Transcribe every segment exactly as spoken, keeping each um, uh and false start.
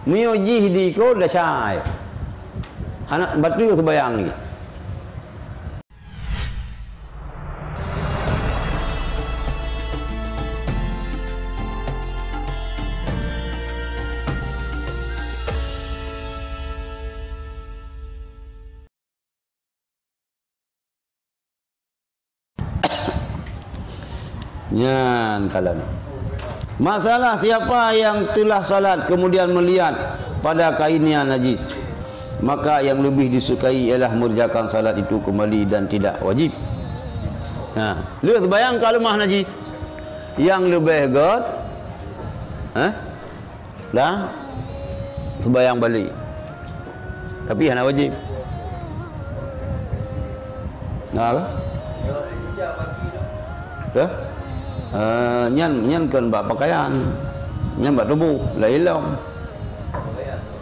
Meunyoe jih diikot desya, hana bateue seubayang jih. Nyan kalon. Masalah siapa yang telah salat kemudian melihat pada kainnya najis, maka yang lebih disukai ialah mengerjakan salat itu kembali dan tidak wajib. Nah, lheueh seubayang ka leumah najis. Nyang leubeh gét, eh? Dah seubayang balik. Tapi hana wajib. Nah, dah? Eh, nyan, nyan kon bak pakaian. Nyan bak tuboh, laén lom.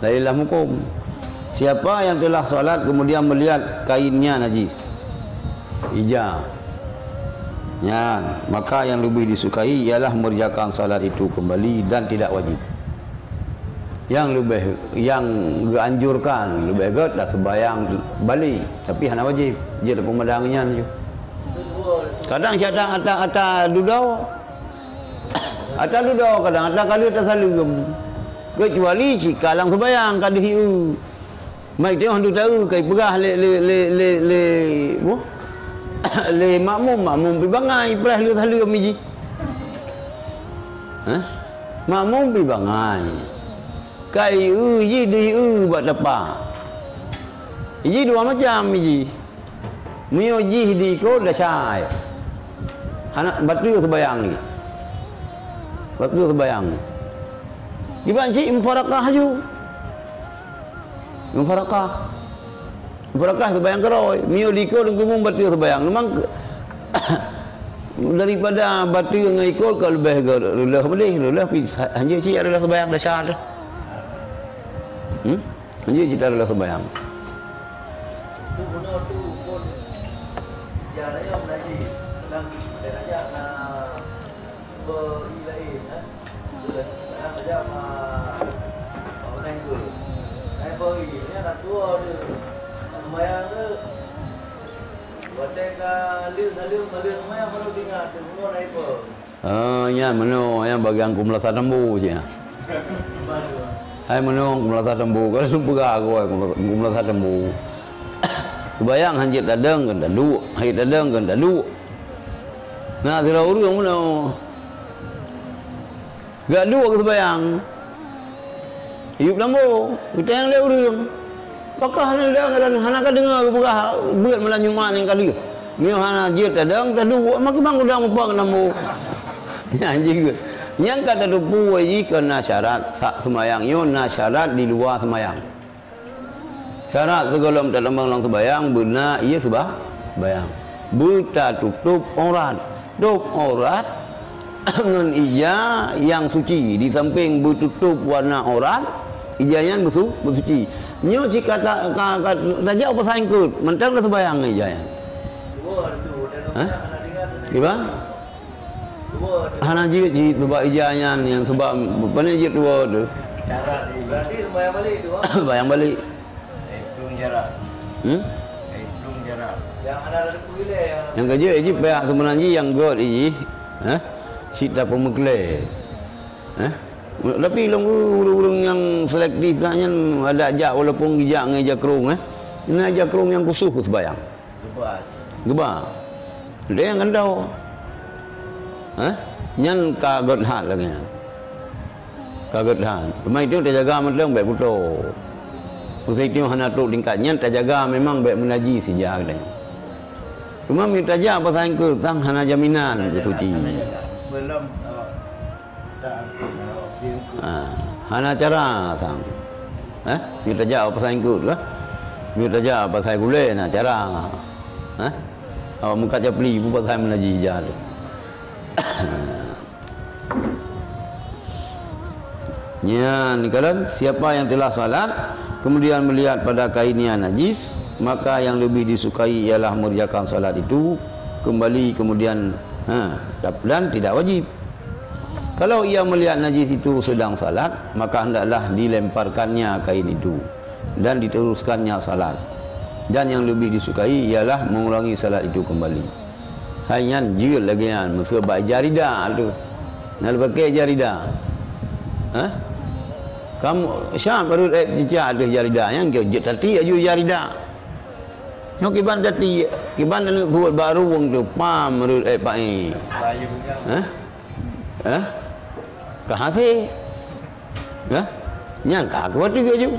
Laén lam hukum. Siapa yang telah salat kemudian melihat kainnya najis, ija, nyan, maka yang lebih disukai ialah mengerjakan salat itu kembali dan tidak wajib. Nyang leubeh, nyang geuanjurkan, leubeh gét dah seubayang balik, tapi hana wajib. Jeuet peumandang nyan ju. Kadang siat ata, ata dudoe. Ata dudoe kadang, ata ka lheueh tasaleuem. Keucuali cit ka lam seubayang ka deuh ié. Mai teuh hantu taeu kai peugah lé, lé, lé, lé, lé, boh? Lé makmum, makmum pi bangai, preh lheueh saleuem jih. Hah? Makmum pi bangai. Kai eu jih deuh eu bak tapa. Jih dua macam jih. Meunyoe jih diikot desya, hana bateue seubayang jih. Bateue seubayang jih. Kiban cit mufarakah ju. Mufarakah. Mufarakah seubayang keurôi. Meunyoe diikot deungon bateue seubayang. Memang daripada bateue ngon ikot ka leubeh gét reuloh beudeh, reuloh pi sa-, hanjeuet cit reuloh seubayang desya teuh. Hmm? Hanjeuet cit reuloh seubayang. Ah, nyan meunoe, nyan bagian ku meulasa tambu cit nyan. Hai meunoe ku meulasa tambu, kalau seumpeuga aku, ku meulasa tambu. Seubayang hanjeuet tadong kan taduek, hanjeuet tadong kan taduek. Na sidroe ureueng meunoe. Geuduek keu seubayang. Yup lambo, geutanyong lé ureueng. Pakon hana dong dan hana ka deungoe geupeugah beuet malam Jumat nyang ka lheueh. Meunyoe hana jeuet tadong, taduek, maka bang udang mupak lambo. Nyan jih geuh. Nyang ka tateupeue jih kon na syarat sa-, seumayang nyoe na syarat di luwa seumayang. Syarat sigohlom tatamong lam seumayang beuna ié seuba-, seumayang. Beutatutôb aurat. Tôb aurat ngon ija nyang suci. Di sampéng beututôb warna aurat, ija nyan beusu-, beusuci. Nyoe cit ka ta-, ka, ka tajak u pasai eungkôt, mantong taseumayang ngon ija nyan. Hah? Kiban? Hana jeuet cit, sabab ija nyan, nyang sabab pane jeuet dua tu. Berarti sembahyang balik tu, ah? Sembahyang balik. Eh, belum jarak. Hmm? Eh, belum jarak. Yang hana ada depu ilai, yang Nyang ka jeuet jih payah seumeunang jih nyang göt jih. Hah? Cit tapeumeuklé. Hah? Tapi lôn ureueng-ureueng nyang selektif lah nyan ada jak walaupun geujak ngon ija krông, eh. Na ija krông nyang khusus keu sembahyang. Geuba. Lé nyang keunoe. Hah? Nyan ka göt that lagèe nyan. Ka göt that. Teuma itu tajaga mantong bèk putôh. Meuseuti hana trok tingkat nyan tajaga memang bèk meunajis ija geutanyoe. Teuma meunyo tajak pasai eungkôt tang hana jaminan keu suci. Ha, hana cara sang. Eh, meunyo tajak pasai eungkôt kah? Meunyo tajak pasai gulèe na cara. Eh? Awak meukat japli pun pasai meunajis ija tu. Nyan, kalon, siapa yang telah salat, kemudian melihat pada kainnya najis, maka yang lebih disukai ialah mengerjakan salat itu kembali kemudian, ha, dan tidak wajib. Kalau ia melihat najis itu sedang salat, maka hendaklah dilemparkannya kain itu dan diteruskannya salat. Dan yang lebih disukai ialah mengulangi salat itu kembali. Hai nyan jeuet lagèe nyan, meuseu bak ija rida tu. Na leupaké ija rida. Hah? Kamoe siap rhot ék cicak ateueh ija rida, nyan jeuet tatiek aju ija rida. Nyoe kiban tatiek, kiban aneuk suet bak ruweueng tu, pam rhot ék paéh. Hah? Hah? Ka hasé. Hah? Nyan ka kuat juga ju.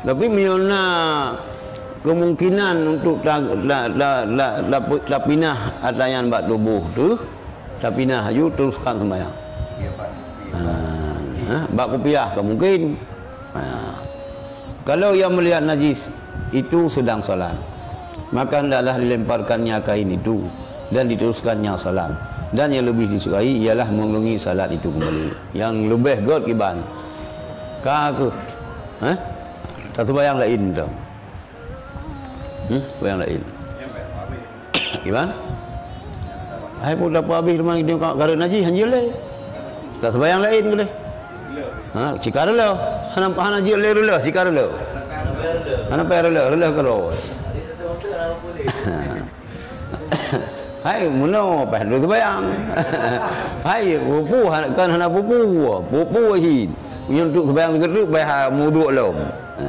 Tapi meunyoe na kemungkinan untuk ta-, ta-, ta-, ta-, ta-, tapinah ata nyan bak tuboh tu, tapinah aju teruskan sembahyang. Ha, ha, bak kupiah ka mungkin. Ha. Kalau ia melihat najis itu sedang salat, maka hendaklah dilemparkannya kain itu dan diteruskannya salat. Dan yang lebih disukai ialah mengulangi salat itu kembali. Nyang leubeh göt kiban. Ka keuh. Hah? Taseumayang laén tu. Hmm? Sembahyang laén. Kiban? Hai pun dak habéh teuma di ka-, kareueng najis hanjeuet lé. Taseumayang laén keuh lé. Ha, cika reuloh. Hana, hana jeuet lé reuloh, cika reuloh. Hana payah reuloh, reuloh keudroe. Hai, meunoe paih lôn seumayang. Hai, pupu, kan hana pupu. Pupu cit. Meunyoe untuk seumayang sigoe teuk, paih meuwudhu lom. Ha.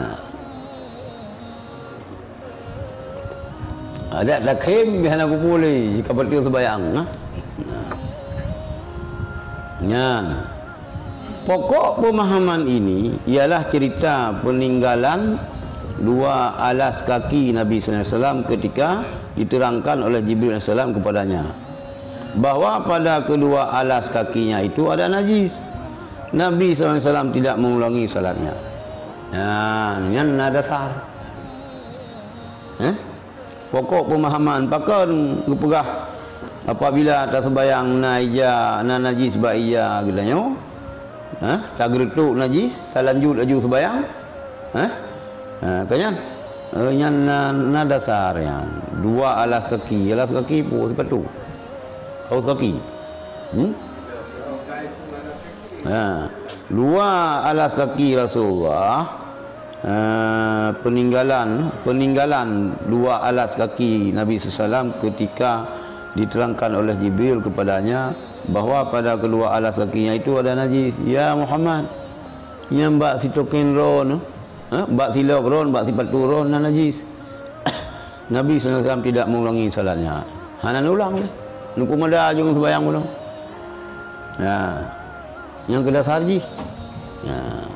Adak takhém, hana pupu lé, jika beutôi seumayang. Ha. Nyan. Pokok pemahaman ini ialah cerita peninggalan dua alas kaki Nabi sallallahu alaihi wasallam ketika diterangkan oleh Jibril alaihissalam kepadanya bahwa pada kedua alas kakinya itu ada najis. Nabi sallallahu alaihi wasallam tidak mengulangi salatnya. Nah, nyan na dasar. Eh? Pokok pemahaman, pakon geupeugah apabila taseumayang na ija, na najis bak ija geutanyoe, ha, tageureutok najis, talanjut laju seumayang, ha? Ha, ka nyan? Eh, nyan na, na dasar nyan. Dua alas kaki, alas kaki peue, sipatu. Kaos kaki. Hmm? Ha, dua alas kaki Rasulullah, eh, peninggalan, peninggalan dua alas kaki Nabi sallallahu alaihi wasallam ketika diterangkan oleh Jibril kepadanya bahwa pada kedua alas kakinya itu ada najis. Ya Muhammad, nyang bak sitoken droeneuh, ha, bak silop droeneuh, bak sipatu droeneuh na najis. Nabi sallallahu alaihi wasallam tidak mengulangi salatnya. Hana neulang lé. Neupeumada aju ngon seumayang bunoe. Nah, nyang keu dasar jih. Nah,